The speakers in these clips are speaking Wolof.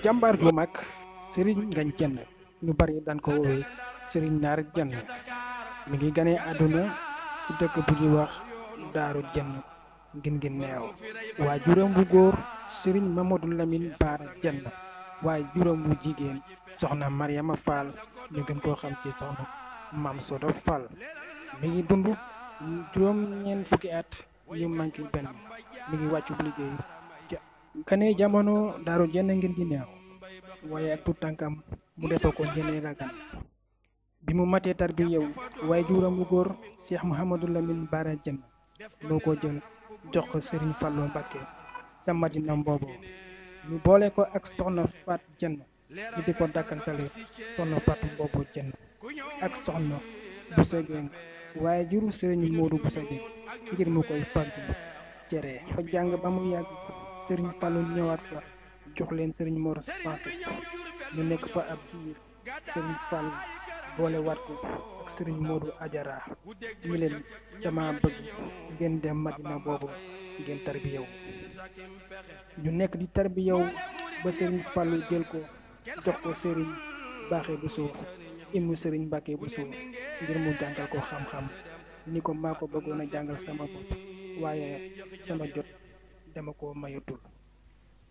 jàmbaar ju mag Serigne Ngagne Diène ñu bari daan ko woowee Serigne Naar Diène mi ngi ganee àdduna ci dëkk bu ñuy wax Daaru Diène ngin neew waajuram bu góor Serigne Mamadou Lamine Bara Diène waajuram bu jigéen soxna Mariama Fall ñu gën koo xam ci soxna Maam Sodo Fall mi ngi dund juróom-ñeent fukki at yu manqué benn mi ngi wàccu liggéey ganee jamono Daaru Diène ngin gi neew waaye ak tout tànkam mu defa ko njëne ragan bi mu matee tarbi yow waaye juróom bu góor Cheikh Mouhamadou Lamine Bara Diène moo ko jël jox ko Serigne Fallou Mbacké sa Madina boobu ñu boole ko ak soxna Fat Diène ñu di ko dakkantale soxna Fatou boobu Diène ak soxna Boussa Diène waaye juru Serigne Modou Boussa Diène ngir mu koy fàggu cere ko jàng ba mu yàgg Serigne Fallou ñëwaat fa jox leen Serigne Mor Fatou ñu nekk fa ab diir Serigne Fall boole waat ko ak Serigne Modou Adjara ñu leen dama bëgg ngeen dem Madina boobu ngeen tarbiyaw ñu nekk di tarbiyaw ba Serigne Fall jël ko jox ko Serigne Baxé Bousso ibnu Serigne Mbacké Bousso ngir mu jàngal ko xam-xam ni ko maa ko bëggoon a jàngal sama bopp waaye sama jot dama ko mayatul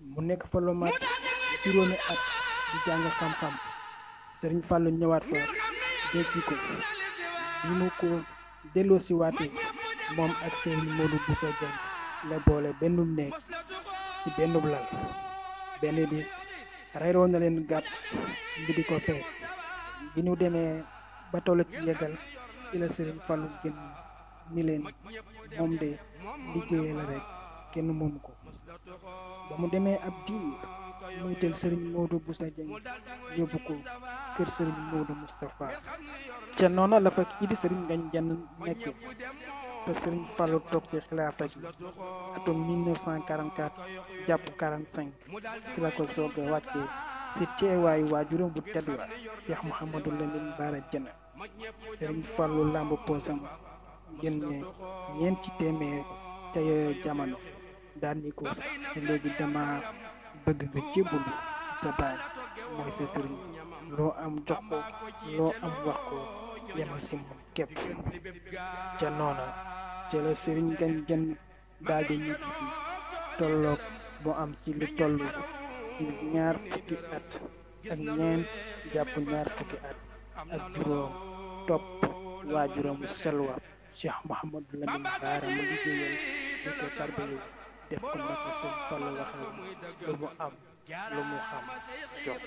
mu nekk fa lu mat juróomi at di jàng xam-xam Serigne Fallou ñëwaat fa jël si ko bi mu ko delloo si waatee moom ak Serigne Modou Bousso Diène la boole benn néeg ci benn lal benn bis reyroo na leen gàtt ngi di ko fees bi ñu demee ba toll ci yeggal ci la Serigne Fallou génn ni leen moom de liggéey la rek kenn moomu ko ba mu demee ab diir muy tel Serigne Modou Bousso Diène yóbbu ko kër Serigne Modou Moustapha ca noona la fa kii di Serigne Ngagne Diène nekk te Serigne Fallou toog ci xilaafa gi atum 1944 jàpp 45 si la ko soog a wàccee si teewaayu waajuram bu tedd wa Cheikh Mouhamadou Lamine Bara Diène Serigne Fallou lamb poosam génne ñeenti téeméer ca yooyu jamono daal ni ko te léegi dama bëgg nga jébbalu ci sa baay mooy sa sëriñ loo am jox ko loo am wax ko yemal si moom képp ca noona ca la Serigne Ngagne Diène daal di ñibbi si tolloog moo am ci lu toll ci ñaar fukki at ak ñeent jàpp ñaar fukki at ak juróom topp waajuram bu selwa Cheikh Mouhamadou Lamine Bara mu liggéeyal di ko tarbiyu def ko naka Sëñ Fallu waxee lu mu am lu mu xam jox